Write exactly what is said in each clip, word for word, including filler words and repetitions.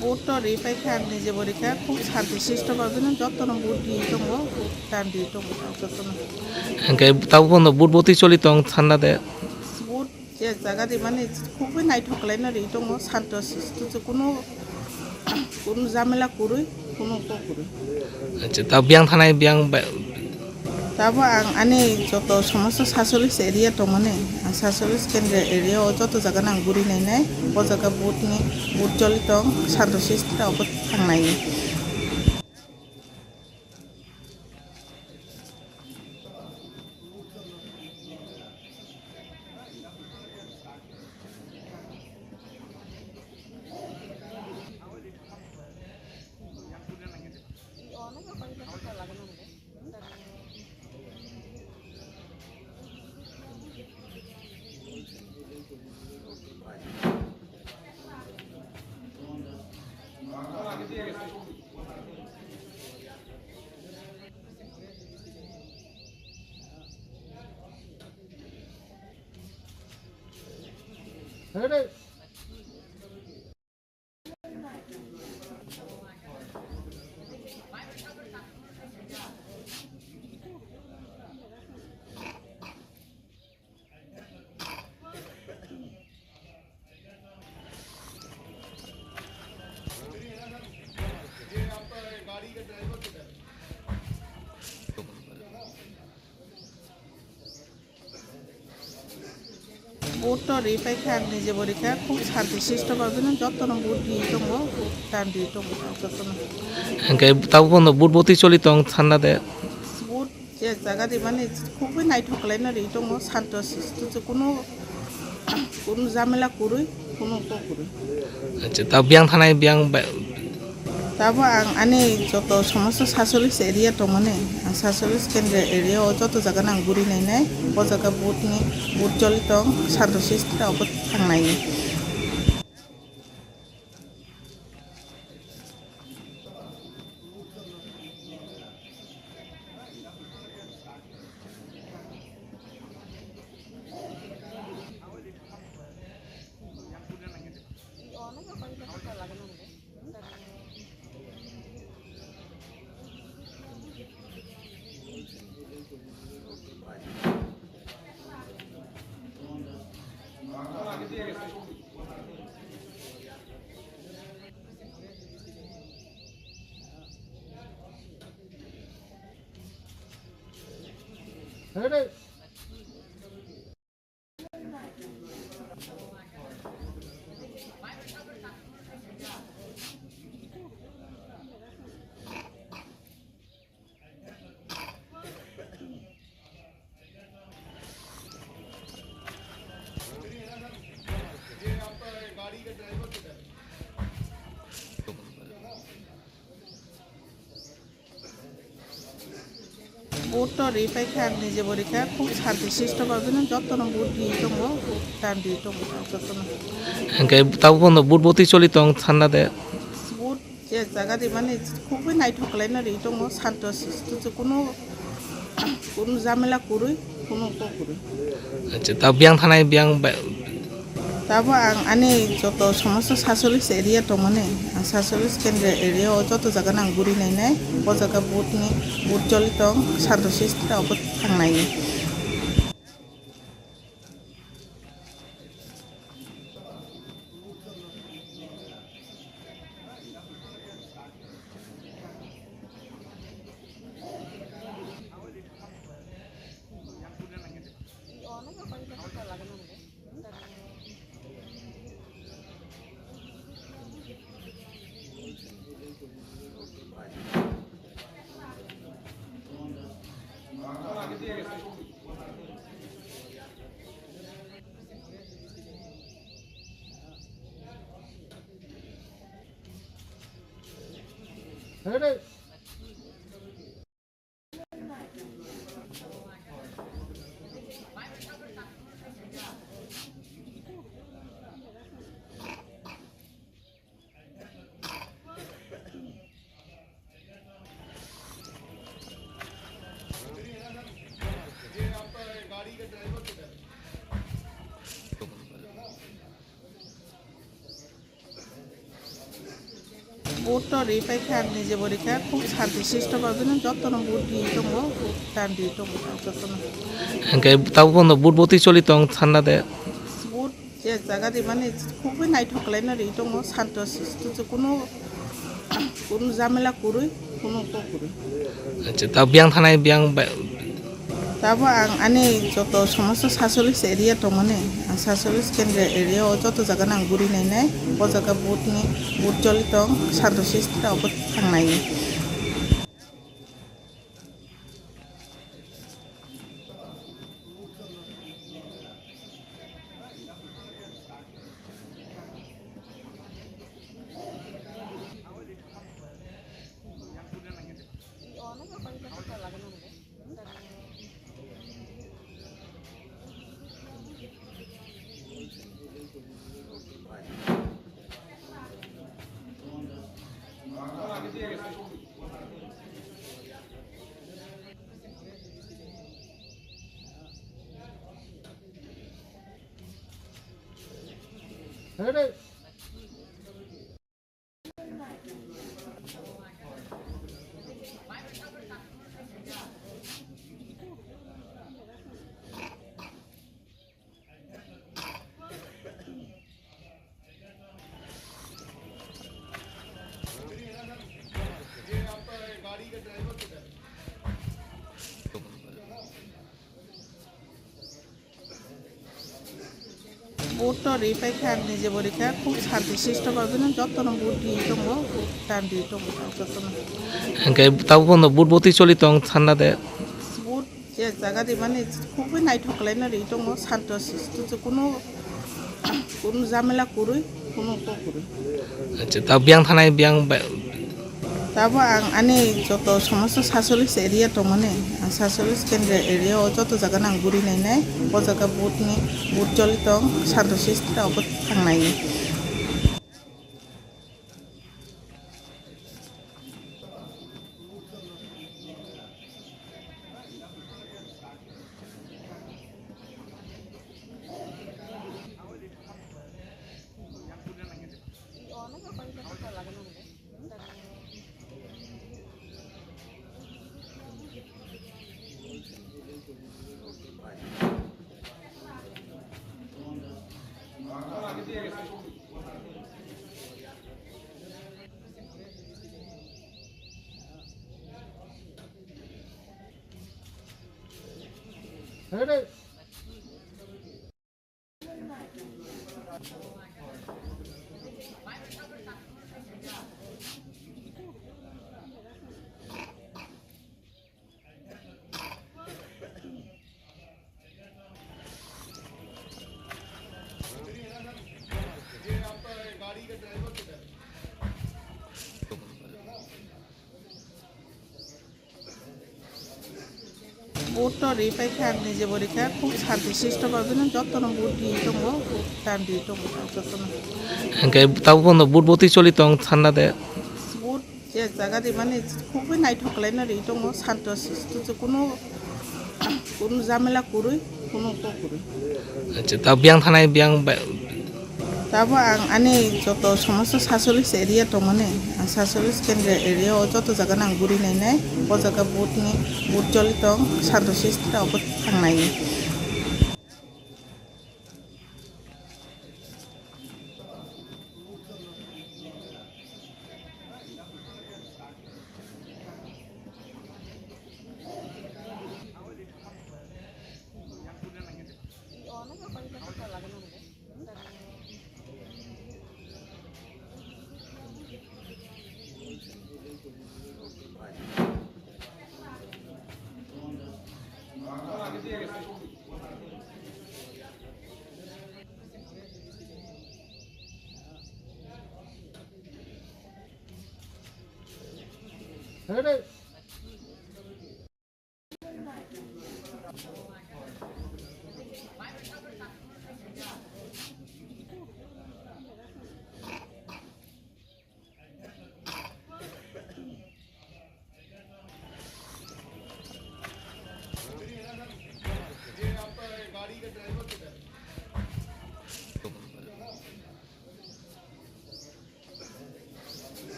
Vote to ri paikha, ang nije bo rikha, khub shanti sristo bhabino jotono vote ri tongo, vote dan ri tongo jotono. Hingke tabuk bono vote boti choli tong sanna de. Vote je jaga rimani khubui naithok khlaino ri tongo, shanti sristo je kuno, kuno jamela kwrwi, kuno kok kwrwi. Acha, ta biyang thanai biyang ba- Tabo ang ani joto somosto sasolis area tongmani, ang sasolis kendra area o joto jaga nang guri nainai, o jaga vote ni vote choli tong, shanti sristo obo thangnaini. Vote to ri paikha, ang nije bo rikha, khub shanti sristo bhabino jotono vote ri tongo, vote dan ri tongo jotono. Hingke tabuk bono vote boti choli tong sanna de. Vote je jaga rimani khubui naithok khlaino ri tongo, shanti sristo je kuno, kuno jamela kwrwi, kuno kok kwrwi. Acha, ta biyang thanai biyang ba- Tabo ang ani joto somosto sasolis area tongmani, ang sasolis kendra area o joto jaga nang guri nainai, o jaga vote ni vote choli tong, shanti sristo obo thangnaini. Vote to ri paikha, ang nije bo rikha, khub shanti sristo bhabino jotono vote ri tongo, vote dan ri tongo jotono. Hingke tabuk bono vote boti choli tong sanna de. Vote je jaga rimani khubui naithok khlaino ri tongo, shanti sristo je kuno, kuno jamela kwrwi, kuno kok kwrwi. Acha, ta biyang thanai biyang ba- Tabo ang ani joto somosto sasolis area tongmani, ang sasolis kendra area o joto jaga nang guri nainai, o jaga vote ni vote choli tong, shanti sristo obo thangnaini. Vote to ripai kha, ang nije bo rikha, khub shanti sisto bhabeno jotono vote di tongo, vote dan di tongo jotono. Hingke tabuk bono vote boti choli tong sanna de. Vote je jaga di mani khubui naithok khlaina ri tongo, shanto sisto je kuno, kuno jamela kwrwi, kuno kok kwrwi. Acha, ta biyang thanai biyang ba- Tabo ang ani joto somosto sasolis area tongmani, ang sasolis kendra area o joto jaga nang guri nainai, o jaga vote ni vote choli tong, shanto sisto obo thangnai. Vote to ripai kha, ang nije bo rikha, khub shanti sisto bhabeno jotono vote di tongo, vote dan di tongo jotono. Hingke tabuk bono vote boti choli tong sanna de. Vote je jaga di mani khubui naithok khlaina ri tongo, shanto sisto je kuno, kuno jamela kwrwi, kuno kok kwrwi. Acha, ta biyang thanai biyang ba- Tabo ang ani joto somosto sasolis area tongmani, ang sasolis kendra area o joto jaga nang guri nainai, o jaga vote ni vote choli tong, shanto sisto obo thangnai. Vote to ripai kha, ang nije bo rikha, khub shanti sisto bhabeno jotono vote di tongo, vote dan di tongo jotono. Hingke tabuk bono vote boti choli tong sanna de. Vote je jaga di mani khubui naithok khlaina ri tongo, shanto sisto je kuno, kuno jamela kwrwi, kuno kok kwrwi. Acha, ta biyang thanai biyang ba- Tabo ang ani joto somosto sasolis area tongmani, ang sasolis kendra area o joto jaga nang guri nainai, o jaga vote ni vote choli tong, shanto sisto obo thangnai.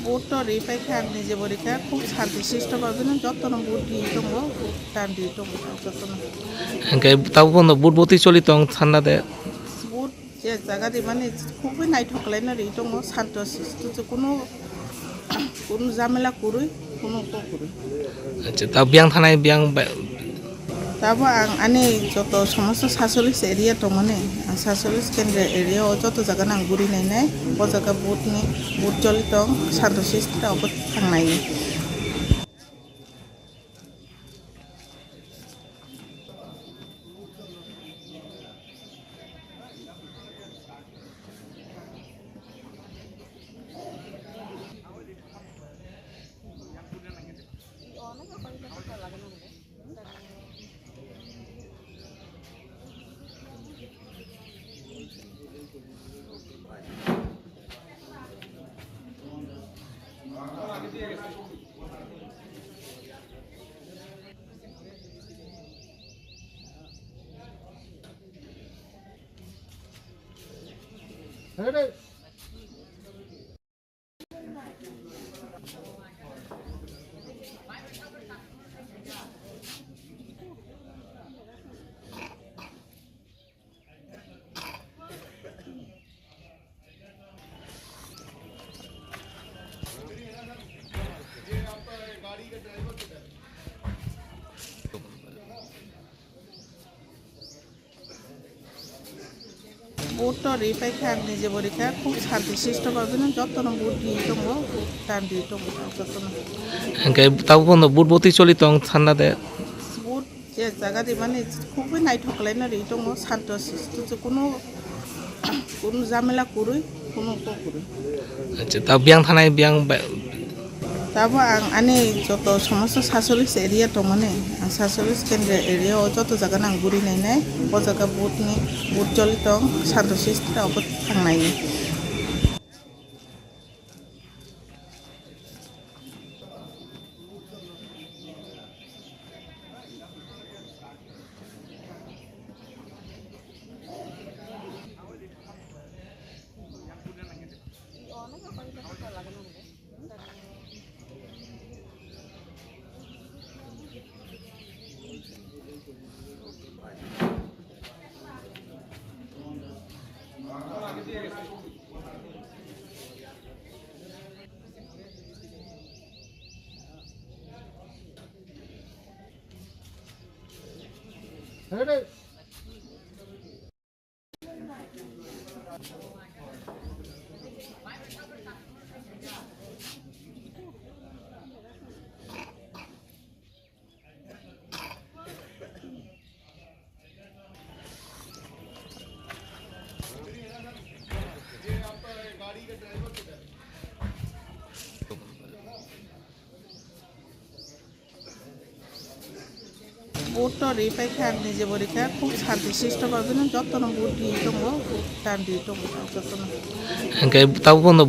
Vote to ri paikha, ang nije bo rikha, khub shanti sristo bhabeno jotono vote ri tongo, vote dan ri tongo jotono. Hingke tabuk bono vote botwi choli tong sanda de. Vote je jaga rimani khubui naithok khlaino ri tongo, shanto sristo je kunu, kunu jamela kwrwi, kunu kok kwrwi. Acha, ta biyang thanai biyang ba- Tabo ang ani joto somosto sasolis area tongmani, ang sasolis kendra area o joto jaga nang guri nainai, o jaga vote ni, vote choli tong, shanto sristo obo thangnai. Vote to ri paikha, ang nije bo rikha, khub shanti sristo bhabeno jotono vote ri tongo, vote dan ri tongo jotono. Hingke tabuk bono vote botwi choli tong sanda de. Vote je jaga rimani khubui naithok khlaino ri tongo, shanto sristo je kunu, kunu jamela kwrwi, kunu kok kwrwi. Acha, ta biyang thanai biyang ba- Tabo ang ani joto somosto sasolis area tongmani, ang sasolis kendra area o joto jaga nang guri nainai, o jaga vote ni, vote choli tong, shanto sristo obo thangnai. Vote to ri paikha, ang nije bo rikha, khub shanti sristo bhabeno jotono vote ri tongo, vote dan ri tongo jotono. Hingke tabuk bono